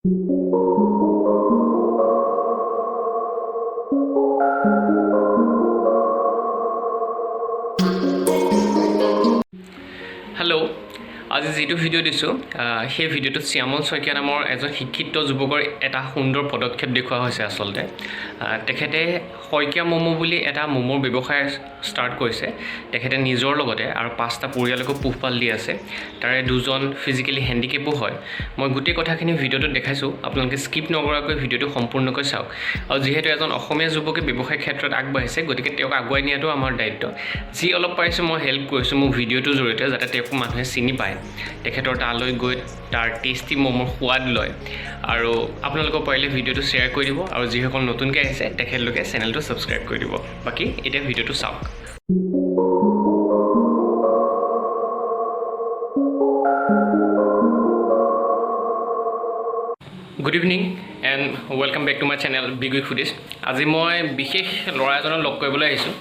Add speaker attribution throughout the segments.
Speaker 1: Hello', আজি যিটো video' দিছোঁ, সেই ভিডিঅ'টোত শ্যামল শইকীয়া নামৰ এজন শিক্ষিত যুৱকৰ এটা সুন্দৰ পদক্ষেপ দেখুওৱা হৈছে। আচলতে তেখেতে শইকীয়া ম'ম' বুলি এটা ম'ম'ৰ ব্যৱসায় ষ্টাৰ্ট কৰিছে। তেখেতে নিজৰ লগতে আৰু পাঁচটা পৰিয়ালকো পোহপাল দি আছে। তাৰে দুজন ফিজিকেলি হেণ্ডিকেপো হয়। মই গোটেই কথাখিনি ভিডিঅ'টোত দেখাইছোঁ, আপোনালোকে স্কিপ নকৰাকৈ ভিডিঅ'টো সম্পূৰ্ণকৈ চাওক। আৰু যিহেতু এজন অসমীয়া যুৱকে ব্যৱসায় ক্ষেত্ৰত আগবাঢ়িছে, গতিকে তেওঁক আগুৱাই নিয়াটো আমাৰ দায়িত্ব। যি অলপ পাৰিছোঁ মই হেল্প কৰিছোঁ মোৰ ভিডিঅ'টোৰ জৰিয়তে, যাতে তেওঁক মানুহে চিনি পায়, তেখেতৰ তালৈ গৈ তাৰ টেষ্টি ম'মৰ সোৱাদ লয়। আৰু আপোনালোকক পাৰিলে ভিডিঅ'টো শ্বেয়াৰ কৰি দিব আৰু যিসকল নতুনকৈ আহিছে তেখেতলোকে চেনেলটো ছাবস্ক্ৰাইব কৰি দিব। বাকী এতিয়া ভিডিঅ'টো চাওক। Good evening and welcome back to my channel Big Week Foodies. আজি মই বিশেষ ল'ৰা এজনক লগ কৰিবলৈ আহিছোঁ।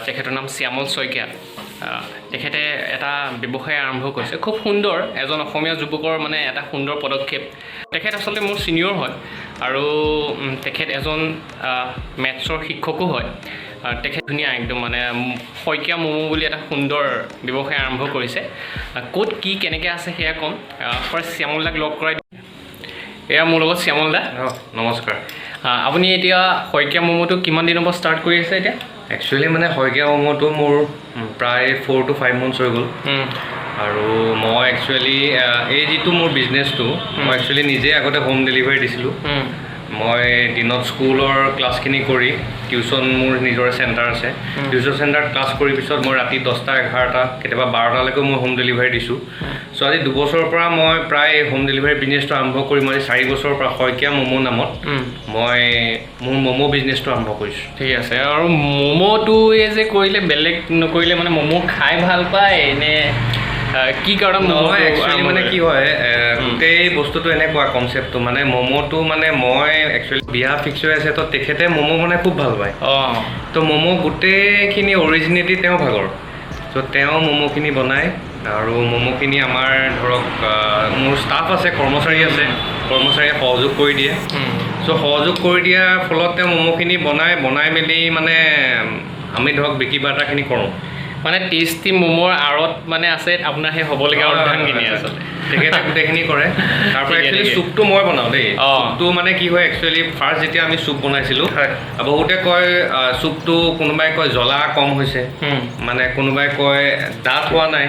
Speaker 1: তেখেতৰ নাম শ্যামল শইকীয়া। তেখেতে এটা ব্যৱসায় আৰম্ভ কৰিছে। খুব সুন্দৰ, এজন অসমীয়া যুৱকৰ মানে এটা সুন্দৰ পদক্ষেপ। তেখেত আচলতে মোৰ ছিনিয়ৰ হয় আৰু তেখেত এজন মেথছৰ শিক্ষকো হয়। তেখেত ধুনীয়া একদম মানে শইকীয়া ম'ম' বুলি এটা সুন্দৰ ব্যৱসায় আৰম্ভ কৰিছে। ক'ত কি কেনেকৈ আছে সেয়া ক'ম। ফাৰ্ষ্ট শ্যামল দাক লগ কৰাই। এয়া মোৰ লগত শ্যামল দা।
Speaker 2: নমস্কাৰ।
Speaker 1: আপুনি এতিয়া শইকীয়া ম'ম'টো কিমান দিনৰ পৰা ষ্টাৰ্ট কৰি আছে এতিয়া?
Speaker 2: একচুৱেলি মানে শইকীয়া ম'ম'টো মোৰ প্ৰায় 4 টু 5 মান্থছ হৈ গ'ল। আৰু মই একচুৱেলি এই যিটো মোৰ বিজনেছটো, মই একচুৱেলি নিজে আগতে হোম ডেলিভাৰী দিছিলোঁ। মই দিনত স্কুলৰ ক্লাছখিনি কৰি, টিউশ্যন মোৰ নিজৰ চেণ্টাৰ আছে, টিউশ্যন চেণ্টাৰত ক্লাছ কৰি পিছত মই ৰাতি 10টা, 11টা, কেতিয়াবা 12টালৈকেও মই হোম ডেলিভাৰী দিছোঁ। চ' আজি 2 বছৰৰ পৰা মই প্ৰায় হোম ডেলিভাৰী বিজনেছটো আৰম্ভ কৰি মই আজি 4 বছৰৰ পৰা শইকীয়া ম'ম' নামত মই মোৰ ম'ম' বিজনেছটো আৰম্ভ কৰিছোঁ।
Speaker 1: ঠিক আছে। আৰু ম'ম'টোৱে যে কৰিলে, বেলেগ নকৰিলে, মানে ম'ম' খাই ভাল পায় নে কি কাৰণত
Speaker 2: নহয়,
Speaker 1: ম'ম'টো
Speaker 2: একচুৱেলি
Speaker 1: আৰম্ভ
Speaker 2: মানে
Speaker 1: কৰিলে?
Speaker 2: কি হয়, গোটেই বস্তুটো এনেকুৱা কনচেপ্টটো, মানে ম'ম'টো মানে মই একচুৱেলি বিয়া ফিক্স হৈ আছে, তো তেখেতে ম'ম' বনাই খুব ভাল পায়। তো ম'ম' গোটেইখিনি অৰিজিনেলি তেওঁ ভাগৰ। চ' তেওঁ ম'ম'খিনি বনায় আৰু ম'ম'খিনি আমাৰ ধৰক মোৰ ষ্টাফ আছে, কৰ্মচাৰী আছে, কৰ্মচাৰীয়ে সহযোগ কৰি দিয়ে। চ' সহযোগ কৰি দিয়াৰ ফলত তেওঁ ম'ম'খিনি বনাই বনাই মেলি মানে আমি ধৰক বিক্ৰী বাৰ্তাখিনি কৰোঁ।
Speaker 1: মানে টেষ্টি ম'মৰ আঁৰত মানে আছে আপোনাৰ সেই হ'বলগীয়া অৰ্ধাংগিনী আচলতে।
Speaker 2: তেখেতে গোটেইখিনি কৰে। তাৰপৰা একচুৱেলি চুপটো মই বনাওঁ দেই। চুপটো মানে কি হয়, একচুৱেলি ফাৰ্ষ্ট যেতিয়া আমি চুপ বনাইছিলোঁ, বহুতে কয় চুপটো, কোনোবাই কয় জ্বলা কম হৈছে, মানে কোনোবাই কয় ডাঠ হোৱা নাই,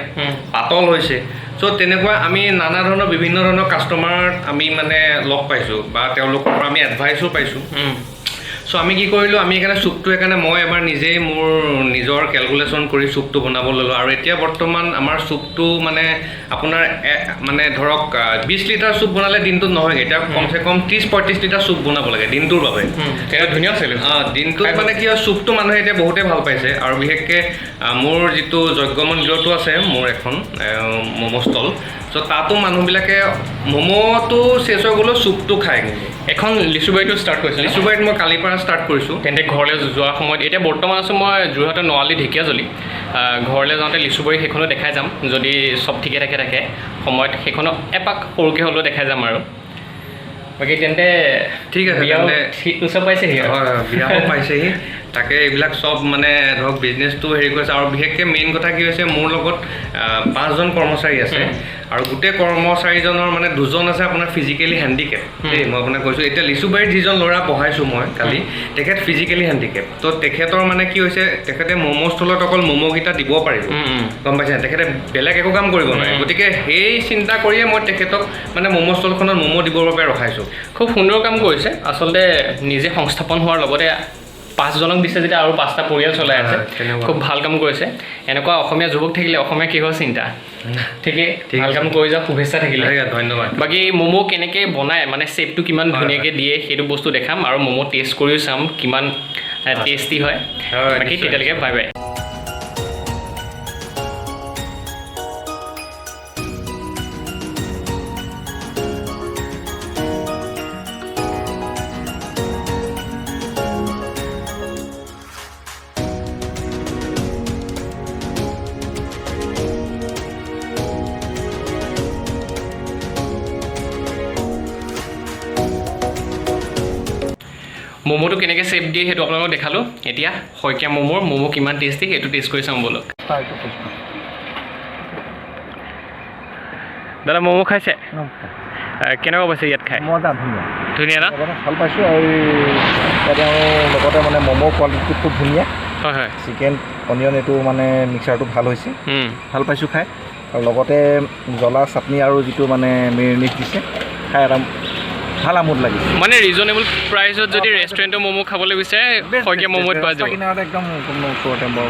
Speaker 2: পাতল হৈছে। চ' তেনেকুৱা আমি নানা ধৰণৰ বিভিন্ন ধৰণৰ কাষ্টমাৰ আমি মানে লগ পাইছোঁ বা তেওঁলোকৰ পৰা আমি এডভাইচো পাইছোঁ। চ' আমি কি কৰিলোঁ, আমি সেইকাৰণে চুপটো সেইকাৰণে মই এবাৰ নিজেই মোৰ নিজৰ কেলকুলেশ্যন কৰি চুপটো বনাব ল'লোঁ। আৰু এতিয়া বৰ্তমান আমাৰ চুপটো মানে আপোনাৰ মানে ধৰক 20 লিটাৰ চুপ বনালে দিনটোত নহয়গৈ। এতিয়া কমচে কম 30-35 লিটাৰ চুপ বনাব লাগে দিনটোৰ বাবে।
Speaker 1: তেতিয়া ধুনীয়া আছিলে।
Speaker 2: দিনটোত মানে কি হয়, চুপটো মানুহে এতিয়া বহুতেই ভাল পাইছে। আৰু বিশেষকৈ মোৰ যিটো যজ্ঞ মন্দিৰতো আছে মোৰ এখন ম'ম' ষ্টল, চ' তাতো মানুহবিলাকে ম'ম'টো চেচ হৈ গ'লেও চুপটো খায় কিন্তু।
Speaker 1: এখন লিচুবাৰীটো ষ্টাৰ্ট কৰিছে ন?
Speaker 2: লিচুবাৰীত মই কালিৰ পৰা ষ্টাৰ্ট কৰিছোঁ।
Speaker 1: তেন্তে ঘৰলৈ যোৱাৰ সময়ত, এতিয়া বৰ্তমান আছোঁ মই যোৰহাটৰ নোৱালি ঢেকীয়াজুলি, ঘৰলৈ যাওঁতে লিচুবাৰী সেইখনো দেখাই যাম। যদি চব ঠিকে থাকে থাকে সময়ত সেইখনো এপাক সৰুকৈ হ'লেও দেখাই যাম। আৰু বাকী তেন্তে
Speaker 2: ঠিক আছে,
Speaker 1: বিয়াও ওচৰ পাইছেহি আৰু।
Speaker 2: হয় হয়, বিয়াও পাইছেহি। তাকে এইবিলাক চব মানে ধৰক বিজনেছটো হেৰি কৰিছে। আৰু বিশেষকৈ মেইন কথা কি হৈছে, মোৰ লগত পাঁচজন কৰ্মচাৰী আছে আৰু গোটেই কৰ্মচাৰীজনৰ মানে দুজন আছে আপোনাৰ ফিজিকেলি হেণ্ডিকেপ দেই। মই আপোনাক কৈছোঁ, এতিয়া লিচুবাৰীত যিজন ল'ৰা বহাইছোঁ মই কালি, তেখেত ফিজিকেলি হেণ্ডিকেপ। ত' তেখেতৰ মানে কি হৈছে, তেখেতে ম'ম' ষ্টলত অকল ম'ম'কেইটা দিব পাৰিব।
Speaker 1: উম, উম।
Speaker 2: গম পাইছে? তেখেতে বেলেগ একো কাম কৰিব নোৱাৰে। গতিকে সেই চিন্তা কৰিয়ে মই তেখেতক মানে ম'ম' ষ্টলখনত ম'ম' দিবৰ বাবে ৰখাইছোঁ।
Speaker 1: খুব সুন্দৰ কাম কৰিছে। আচলতে নিজে সংস্থাপন হোৱাৰ লগতে পাঁচজনক দিছে যেতিয়া আৰু পাঁচটা পৰিয়াল চলাই আছে।
Speaker 2: হয়, তেনেকুৱা।
Speaker 1: খুব ভাল কাম কৰিছে। এনেকুৱা অসমীয়া যুৱক থাকিলে অসমীয়া কিহৰ চিন্তা? ঠিকেই।
Speaker 2: ঠিক
Speaker 1: ভাল
Speaker 2: আছে।
Speaker 1: কাম কৰি যাওক, শুভেচ্ছা থাকিলে।
Speaker 2: ধন্যবাদ।
Speaker 1: বাকী ম'ম' কেনেকৈ বনায়, মানে শ্বেপটো কিমান ধুনীয়াকৈ দিয়ে, সেইটো বস্তু দেখাম আৰু ম'ম' টেষ্ট কৰিও চাম কিমান টেষ্টি হয়।
Speaker 2: হয়,
Speaker 1: বাকী
Speaker 2: নিশ্চয়।
Speaker 1: তেতিয়ালৈকে বাই বাই। ম'ম'টো কেনেকৈ শ্বেপ দিয়ে সেইটো আপোনালোকক দেখালোঁ। এতিয়া শইকীয়া ম'ম'ৰ ম'ম' কিমান টেষ্টি সেইটো টেষ্ট কৰি চাওঁ ব'লক। দাদা, ম'ম' খাইছে? কেনেকুৱা পাইছে ইয়াত খাই?
Speaker 3: মজা, ধুনীয়া।
Speaker 1: ধুনীয়া ন?
Speaker 3: লগতে ভাল পাইছোঁ আৰু ইয়াতে আৰু লগতে মানে ম'ম' কোৱালিটিটো খুব ধুনীয়া।
Speaker 1: হয় হয়
Speaker 3: চিকেন অনিয়ন এইটো মানে মিক্সাৰটো ভাল হৈছে। ভাল পাইছোঁ খাই আৰু লগতে জ্বলা চাটনি আৰু যিটো মানে মেৰিনেট দিছে, খাই এটা ভাল আমোদ লাগিছে।
Speaker 1: মানে ৰিজনেবল প্ৰাইচত যদি ৰেষ্টুৰেণ্টৰ ম'ম' খাবলৈ বিচাৰে, শইকীয়া ম'ম'ত পোৱা যাব।
Speaker 3: ৰাস্তা কিনাৰতে একদম কোনো ওচৰতে বৰ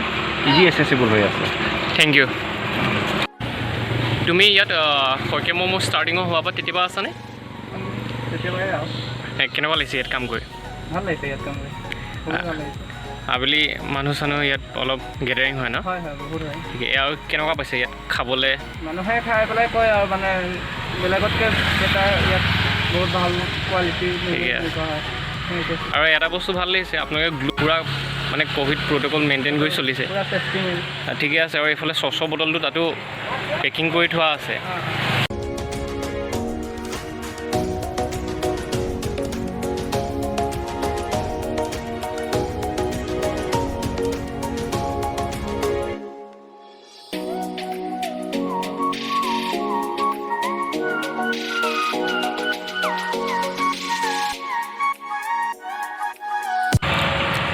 Speaker 3: ইজি এচেচিবল হৈ আছে।
Speaker 1: Thank you. তুমি ইয়াত শইকীয়া ম'ম' ষ্টাৰ্টিঙৰ হোৱাৰ পৰা তেতিয়াবা আছানে?
Speaker 4: তেতিয়াবাই আৰু।
Speaker 1: কেনেকুৱা লাগিছে ইয়াত কাম কৰি?
Speaker 4: ভাল লাগিছে ইয়াত কাম কৰি, বহুত ভাল লাগিছে।
Speaker 1: আবেলি মানুহ চানুহ ইয়াত অলপ গেডাৰিং হয় ন?
Speaker 4: হয় হয়, বহুত হয়।
Speaker 1: ঠিকে। আৰু কেনেকুৱা পাইছে ইয়াত খাবলৈ?
Speaker 4: মানুহে খাই পেলাই কয় আৰু মানে বেলেগতকৈ বেটাৰ ইয়াত, বহুত ভাল কোৱালিটি
Speaker 1: ঠিকে আছে।
Speaker 4: হয় সেইটো।
Speaker 1: আৰু এটা বস্তু ভাল লাগিছে, আপোনালোকে পূৰা মানে ক'ভিড প্ৰট'কল মেইনটেইন কৰি চলিছে।
Speaker 4: পূৰা টেষ্টিং।
Speaker 1: ঠিকে আছে। আৰু এইফালে চচৰ বটলটো তাতো পেকিং কৰি থোৱা আছে।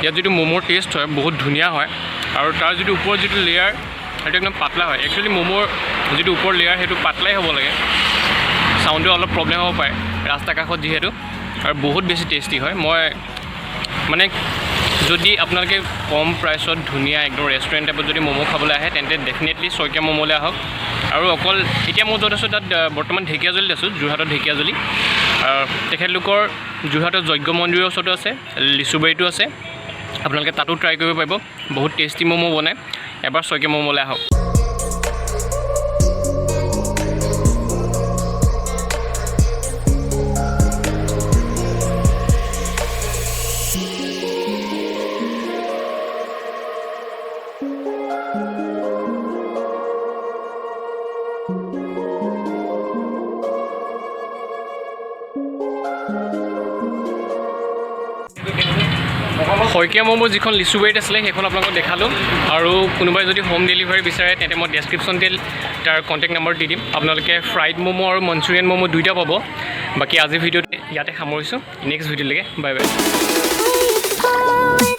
Speaker 1: ইয়াত যিটো ম'ম'ৰ টেষ্ট হয়, বহুত ধুনীয়া হয় আৰু তাৰ যিটো ওপৰৰ যিটো লেয়াৰ, সেইটো একদম পাতলা হয়। একচুৱেলি ম'ম'ৰ যিটো ওপৰৰ লেয়াৰ, সেইটো পাতলাই হ'ব লাগে। চাউণ্ডটো অলপ প্ৰব্লেম হ'ব পাৰে ৰাস্তা কাষত যিহেতু। আৰু বহুত বেছি টেষ্টি হয়। মই মানে যদি আপোনালোকে কম প্ৰাইচত ধুনীয়া একদম ৰেষ্টুৰেণ্ট টাইপত যদি ম'ম' খাবলৈ আহে, তেন্তে ডেফিনেটলি শইকীয়া ম'ম'লৈ আহক। আৰু অকল এতিয়া মই য'ত আছোঁ তাত বৰ্তমান ঢেকীয়াজুলিত আছোঁ, যোৰহাটৰ ঢেকীয়াজুলি। তেখেতলোকৰ যোৰহাটৰ যজ্ঞ মন্দিৰৰ ওচৰতো আছে, লিচুবাৰীতো আছে। আপোনালোকে তাতো ট্ৰাই কৰিব পাৰিব। বহুত টেষ্টি ম'ম' বনায়। এবাৰ শইকীয়া ম'ম'লৈ আহক। শইকীয়া ম'ম' যিখন লিচুবাৰীত আছিলে, সেইখন আপোনালোকক দেখালোঁ। আৰু কোনোবাই যদি হোম ডেলিভাৰী বিচাৰে, তেন্তে মই ডেছক্ৰিপশ্যনতে তাৰ কণ্টেক্ট নম্বৰ দি দিম। আপোনালোকে ফ্ৰাইড ম'ম' আৰু মঞ্চুৰিয়ান ম'ম' দুয়োটা পাব। বাকী আজিৰ ভিডিঅ'টো ইয়াতে সামৰিছোঁ। নেক্সট ভিডিঅ'লৈকে বাই বাই।
Speaker 5: Oh.